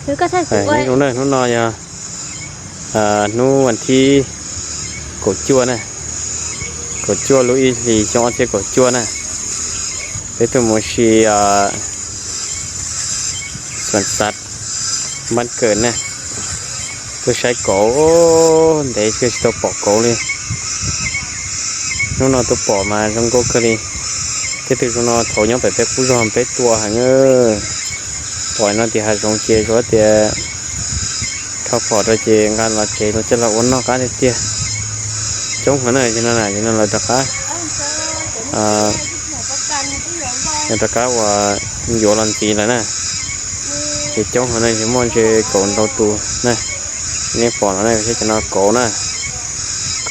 Nyob zoo na, hnub no yog hnub vas thib kaum cuaj na, kaum cuaj lub ib hlis xyoo ob txhiab kaum cuaj na, peb tuaj mus si xuam xav npab kawm na, tuaj saib kauv, ntev kawg tsis tau pom kauv li. Hnub no tuaj pom mas zoo nkauj kawg li. Tej tug zoo no thaum nyob pem peb qub zog peb tua heev. Pom no tias hav zoov ces zoo tias rho phom rau ces nqa los tsev los coj los ua noj qab tiag tiag. Coob heev na, no lawv rov qab, lawv rov qab uas yuav los ntxiv lawm na. Ces coob heev na, tsis muaj ntshe kaum ntau tus na. Nej pom no na, saib cov no kauv na,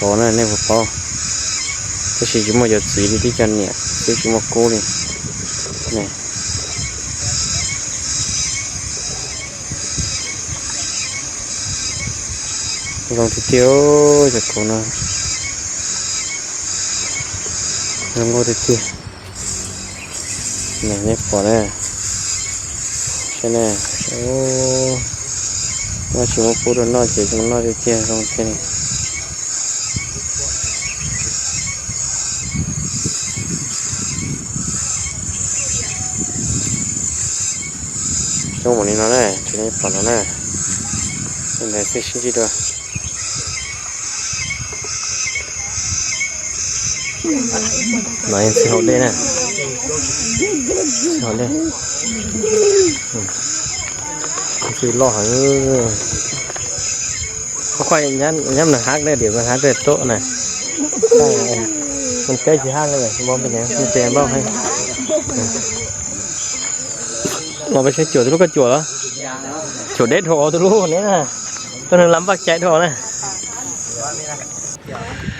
kauv na nej puas paub. Tab sis tsis muaj yuav txiv li, tib co niam xwb tsis muaj kub li. Zoo tiag tiag, cov kauv no zoo nkauj tiag tiag. Nej pom na, saib na, muaj tsis muaj kub rau noj ces zoo noj tiag tiag, zoo tiag li. Coob mus li no na, tsis nej pom no na, ntawd xwb sib ntsib dua. No txiv haus dej na, txiv haus dej, txiv loj heev. Qhov qhov nyob nws hab dej, nws hab dej tuaj na. Nws teb tsis hab li, npau npau npau. Los peb saib cuam, tus lub koj cuam los? Cuam deb dhau tus lub ne, koj nws lam npaj cai dhau na.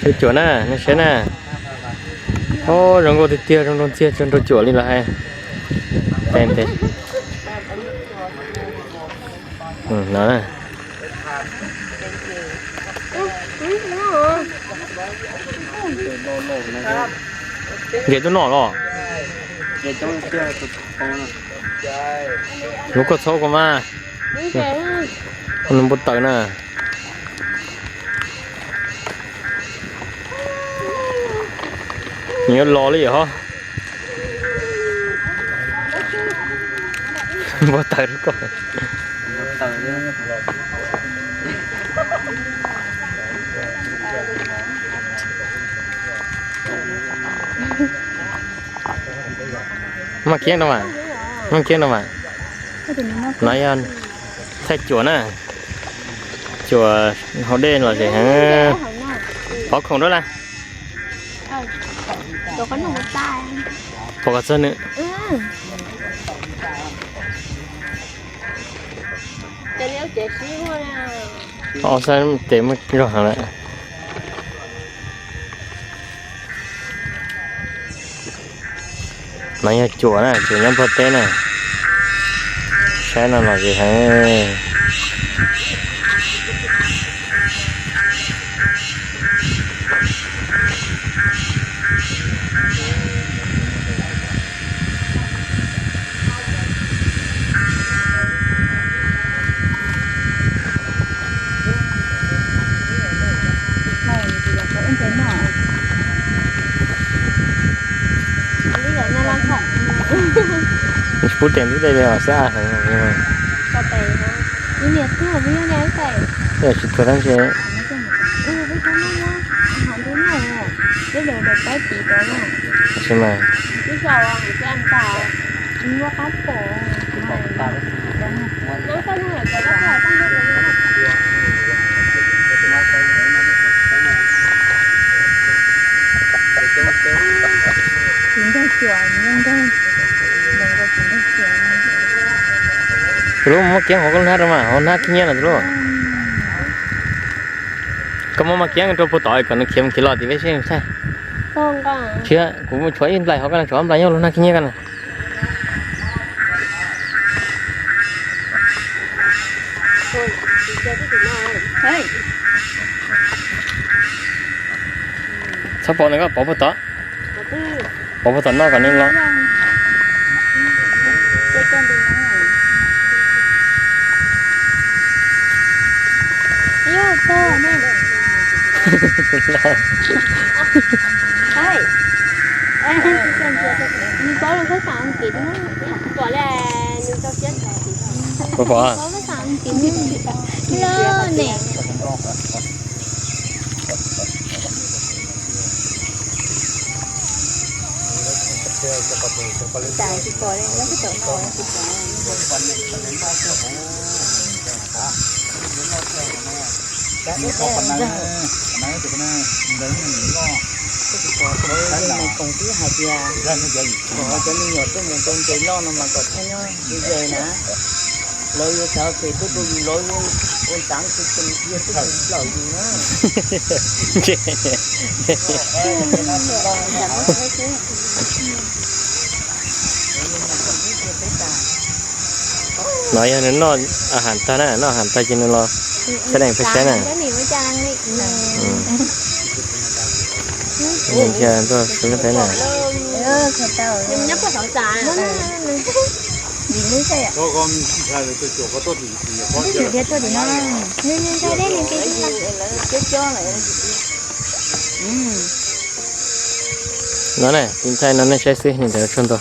Saib cuam na, nej saib na. Ob, zoo nkauj tiag tiag, zoo nrau ntxiag, zoo nrau cuam li los hais. Ntev ntev. No. Nce tuaj noj los? Lub koj txhob koj mas. Nws npau taws na. Nws yuav los li ho. Npau taws rau koj. Maj kiab no mas, maj kiab no mas. No yog thaij cuam na, cuam haus dej lom zem heev. Pov khoom dua na. Pov kom txog nws. Ob sab tes muaj zog heev lawm. No yog cuam na, cuam nyob Nplog teb na. Saib no lom zem heev. Tsis pub tes ntub dej li os, xab heev. Tsis tuag tab ntshe. Tsis mas. Tus hlub muab kiab hauv koj lub hnab rau mas, hauv hnab khib nyiab no tus hlub. Koj muab maj kiab rau puag tod kom nws khiav mus khiav los tim peb seb thaij. Khiav, kuv tshuav ib nplais hauv, koj tshuav ob nplais nyob lub hnab khib nyiab koj na. Txhob pov ntawm koj, pov puag tod. Pov puag tom no kom nws los. Nws paub lus Fab Kis, paub Fab Kis loj ne. Mus koom twb hais tias kom cov me nyuam tuaj mus rau nres loj no mas kom thiaj nyob ze ze na. Lawv yuav xav phem tuaj rau yus, lawv yuav ua ntxaav tsis tsis yog twb tsis plaum yus na. No yog nws noj a has tag na, noj a has tag ces nws los saib neeg peb saib na. No ne, tiv thaij no nej saib xwb, nws ntawd tshuaj ntau.